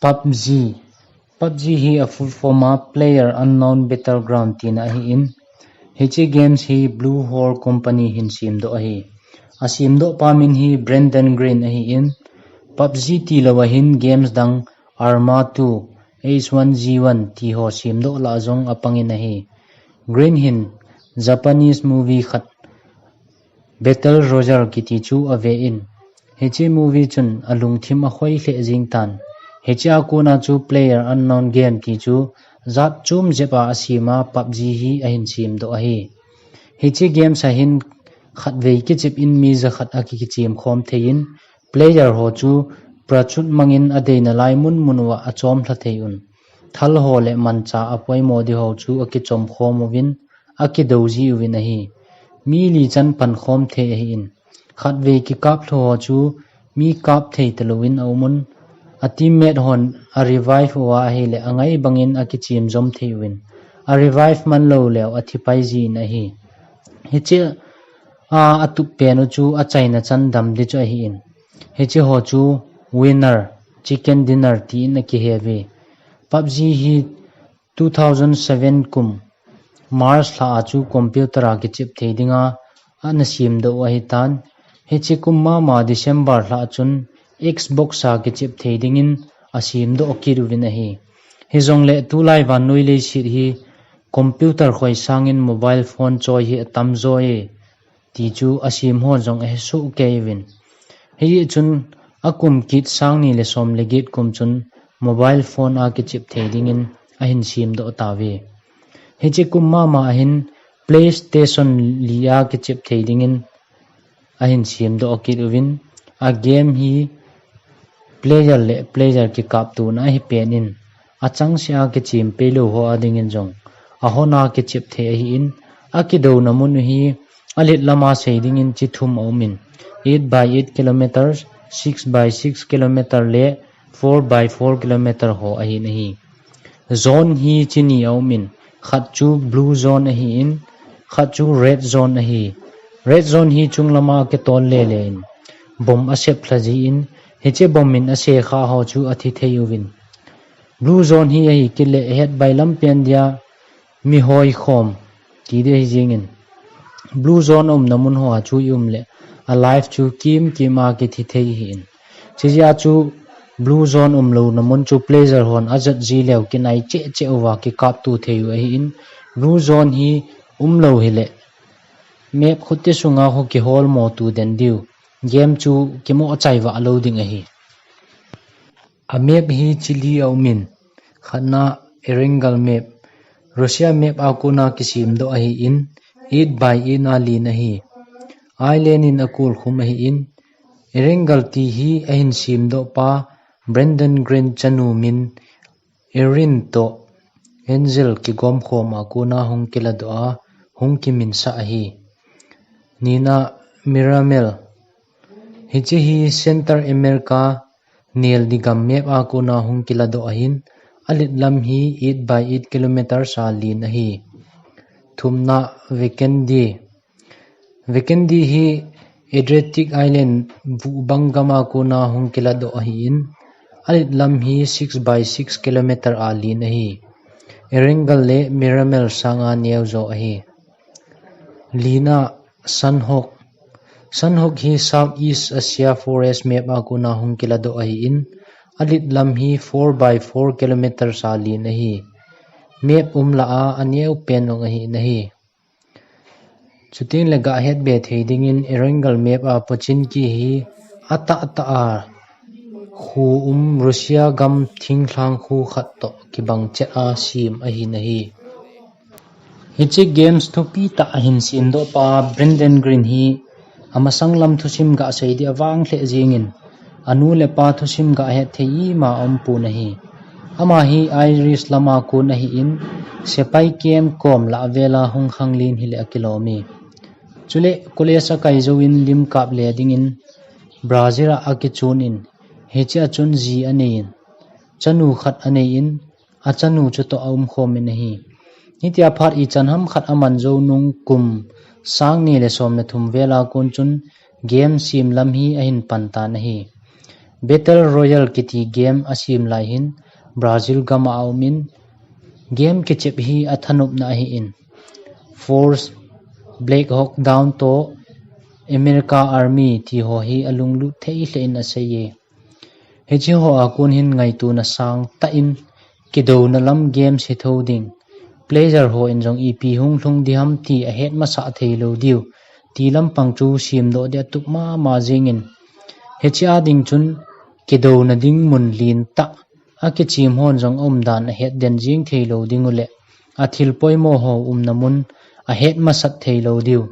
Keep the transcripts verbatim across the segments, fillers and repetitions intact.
PUBG. PUBG hi a full form a Player Unknown Battleground tina ahi in, hiche games hi Blue Hole Company hin semdoh ahi. A semdoh pa min hi Brendan Greene ahi in, PUBG tilou ahin games dang Arma two, H one Z one ti ho semdoh lah jong apangin ahi. Greene hin Japanese movie khat Battle Royale kiti chu ave in, hiche movie chun alungthim akhoi lheh jing tan. Hiche a kona chu Player Unknown Game ti chu jat chom jep a asem a PUBG hi ahin semdoh ahi. Hiche games a hin khatvei kichep in mi jakhat akichem khom thei in, player ho chu parachute mangin adeina lai mun mun uva achom lha thei un. Thal ho le mancha apoimo di ho chu akichom khom uvin, akidou ji uvin ahi. Mi li chan pan khom thei ahi in, khatvei kikap lhu ho chu mi kap thei talou in aum un. A teammate hon a revive uva ahile angai bangin akichem jom thei uvin, a revive man lou leh athi pai ji in ahi. Hiche a atup pen u chu achaina chan dam di chu ahi in, hiche ho chu winner, chicken dinner tin akihe uve. PUBG hi two thousand seven kum March lha a chu computer a kichep thei dinga ana semdoh u ahi tan. Hiche kum mama December lha a chun Xbox a kichep thei dingin asemdoh kit uvin ahi. Hijongle tulai vannoi leiset hi computer khoi sangin mobile phone choi hi atam jo e, ti chu asem ho jong ahe soh kei uvin. Hijeh chun akum kit sang ni le som le get kum chun mobile phone a kichep thei dingin ahin semdoh tauve. Hiche kum mama ahin PlayStation li a kichep thei dingin ahin semdoh kit uvin, a game hi player le player kikaptona ahi pen in, achangseh a kichem peilou ho a dingin jong ahon a kichep thei ahi in, akidouna mun u hi alet lam a sei dingin chi thum aum in, eight by eight kilometers, six by six kilometer le four by four kilometer ho ahin ahi. Zone hi chi ni aum in, khat chu blue zone ahi in, khat chu red zone ahi. Red zone hi chung lam a kitol lele in, bomb asep lha ji in, hiche bomb in ase kha ho chu athi thei uvin. Blue zone hi ahi kit le het bailam pen dia mi hoi khom ti di ahi jingin, blue zone umna mun ho a chu i um le alive chu kim kim a kithi thei ahi in. Chijeh a chu blue zone umlouna mun chu player hon ajat ji leu kinai cheh cheh uva kikapto thei u ahi in, blue zone hi umlou hile map khuti sunga ho kiholmo tu den diu, game chu kimoh chai vah lou ding ahi. A map hi chi li aum in, khatna Erangel map, Russia map a kona kisemdoh ahi in, eight by eight a len ahi. Island in akol khum ahi in, Erangel ti hi ahin semdoh pa Brendan Greene chanu min Erin toh Angel kigom khom a kona hung kiladoh a, hung kiminsah ahi. Nina Miramar, hiche hi Central America nel di gam map a kona hung kiladoh ahin, alet lam hi eight by eight kilometers a len ahi. Thumna Vikendi. Vikendi hi Adriatic Island vuhbang gam a kona hung kiladoh ahi in, alet lam hi six by six kilometer a len ahi. Erangel le Miramar sanga neo jo ahi. Lina Sanhok. Sanhok hi Southeast Asia Forest map a kona hung kiladoh ahi in, alet lam hi four by four kilometers a len ahi. Map um lah a aneo pen jong ahi in ahi. Chuting le gah het be thei dingin Erangel map a Pochinki hi atah tah a khu um Russia gam thinglhang khu khat toh kibang chet a sem ahi in ahi. Hiche games thupi tah ahin semdoh pa Brendan Greene hi amasang lam thusim gah sei di avang lheh jingin, anu le pa thusim gah het thei ima aumpon ahi. Ama hi Irish lama kon ahi in, sepai camp kom lah vela hung khanglen hile akilom e. Chule college akai jouvin lim kap le dingin Brazil a akichun in, hiche a chun ji anei in, chanu khat anei in, achanu chutoh aumkhom in ahi. Hitia phat ichan ham khat aman jou nung kum sang ni le som le thum vela kon chun game sem lam hi ahin pan tan ahi. Battle Royale kiti game asem lai hin Brazil gam a aumin, game kichep hi athanopna ahin, Force, Black Hawk Down toh America Army ti ho hi alunglut thei lheh in aseiye. Hiche ho a kon hin ngaituna sangtah in kidouna lam games hi tho ding, player hon jong ipi hung lhung diham ti ahet masat thei lou diu ti lampang chu semdoh ding atup mama jingin, hiche a ding chun kidouna ding mun lentah, akichem hon jong aumdan ahet den jing thei lou ding uleh, athil poimo ho umna mun ahet masat thei lou diu.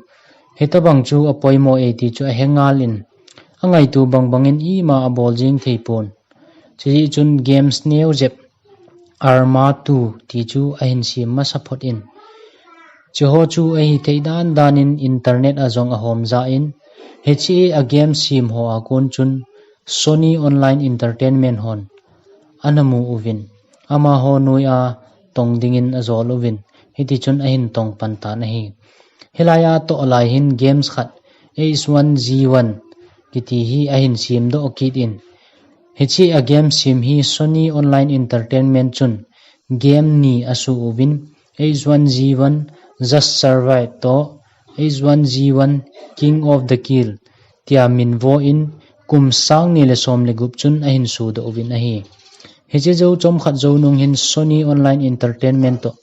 Hitobang chu apoimo e ti chu ahe ngal in, angaitu bangbang in ima abol jing thei pon. Chujeh chun games neo jep Arma two ti chu ahin sem masa phot in, hiche ho chu ahithei dan dan in internet a jong ahom ja in, hiche a game sem ho a kon chun Sony Online Entertainment hon ana mu uvin, amaho noiya tong dingin ajol uvin, hiti chun ahin tong pan tan ahi. Hilai a toh lai hin games khat H one Z one kiti hi ahin semdoh kit in, hiche a game sem hi Sony Online Entertainment chun game ni asu uvin, H one Z one Just Survive toh H one Z one King of the Kill tia min vo in, kum sang ni le som le gup chun ahin sudoh uvin ahi. Hiche jou chomkhat jou nung hin Sony Online Entertainment toh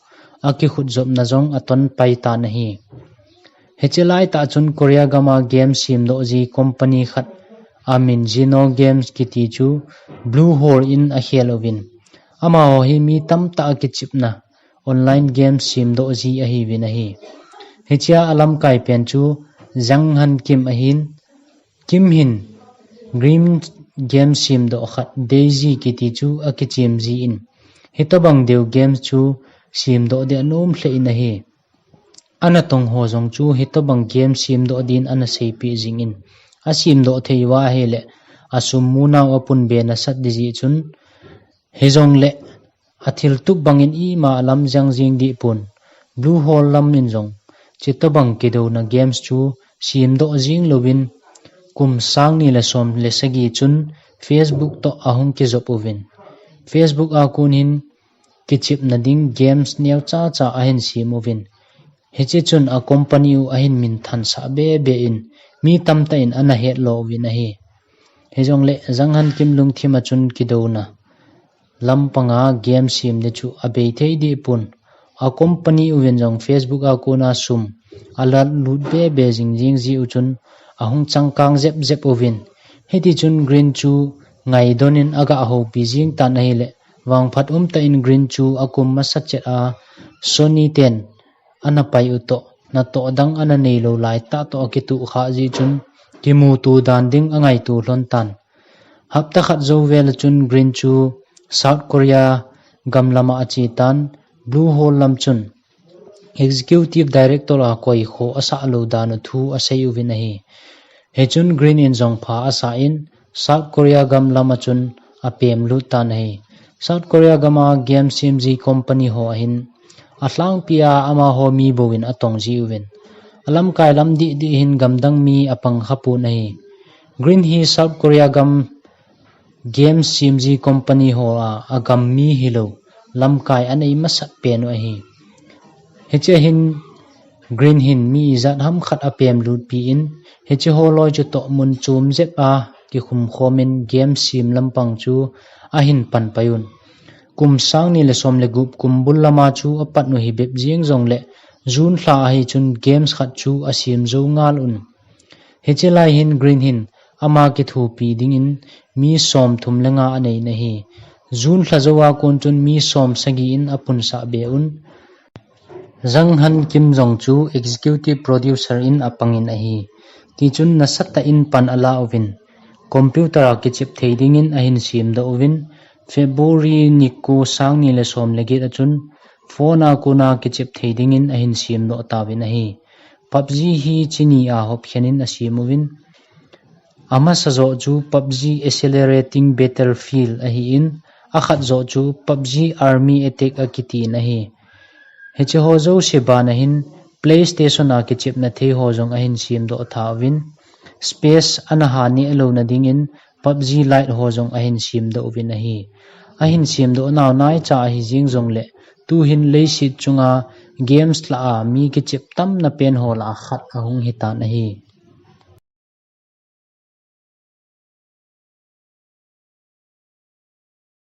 akikhut jopna jong aton pai tan ahi. Hiche laitah chun Korea gam a game semdoh ji company khat amin Zeno Games kiti chu Bluehole in akhel uvin, amaho hi mi tamtah akichepna online game semdoh ji ahiuvin ahi. Hiche a alamkai pen chu Jang Han Kim ahin, Kim hin Green game semdoh khat DayZ kiti chu akichem ji in, hitobang deu game chu semdoh ding anom lheh in ahi. Ana tong ho jong chu hitobang game semdoh din ana seipeh jingin, asemdoh thei uva ahileh asum munau apun be nasat ding jeh chun, hijongleh athil tup bangin ima alam jang jing deh pon. Bluehole lam in jong hitobang kidouna games chu semdoh jing louvin, kum sang ni le som le sagi chun Facebook toh ahung kijop uvin, Facebook a kon hin kichepna ding games neocha cha ahin sem uvin, hiche chun a company u ahin minthansah be be in, mi tamtah in ana hetlo uvin ahi. Hijongleh Jang Han Kim lungthim a chun kidouna lampang a game sem ding chu abei thei deh pon. A company uvin jong Facebook a kona sum alah lut be be jing jing jeh u chun ahung changkang jep jep uvin, hiti chun Green chu ngaidon in aga houpi jing tan ahileh, vangphat umtah in Green chu akum masa chet a Sony ten ana pai u toh, natoh dang ana neilou laitah toh akitoh khah jeh chun, kimuto dan ding angaitu lhon tan. Hapta khat jou vel a chun Green chu South Korea gam lama ache tan, Bluehole lam chun Executive Director a koi khoh asah lou dan u thu asei uvin ahi. Hichun Green in jong pha asah in, South Korea gam lama chun apem lut tan ahi. South Korea gam a game sem ji company ho ahin, alhangpi a amaho mi bou in atong ji uvin, alamkai lam dih dih hin gamdang mi apang kha pon ahi. Green hi South Korea gam game sem ji company ho a agam mi hilou, lamkai anei masat pen u ahi. Hiche hin Green hin mi ijat ham khat apem lutpi in, hiche ho loi chu toh mun chom jep a kikhum khom in game sem lampang chu ahin pan pai un. Kum sang ni le som le gup kum bul lama chu apat u hi bep jeng jongleh, June lha ahi chun games khat chu asem jou ngal un. Hiche lai hin Green hin ama kithopi dingin mi som thum le nga anei in ahi. June lha jou a kon chun mi som sagi in apunsah be un. Jang Han Kim jong chu executive producer in apang in ahi. Tichun nasatah in pan ala uvin, computer a kichep thei dingin ahin semdoh uvin, February ni ko sang ni le som le get a chun phone a kona kichep thei dingin ahin semdoh tauvin ahi. PUBG hi chini a hopkhen in asem uvin, amasa joh chu PUBG Accelerating Battlefield ahin, akhat joh chu PUBG Army Attack akiti in ahi. Hiche ho jouse bana hin PlayStation a kichepna thei ho jong ahin semdoh tha uvin, space ana ha neh louna dingin PUBG Lite ho jong ahin semdoh uvin ahi. Ahin semdoh nau naicha ahi jeng jongle, tuhin leiset chunga games lah a mi kichep tamna pen ho lah a khat ahung hitan ahi.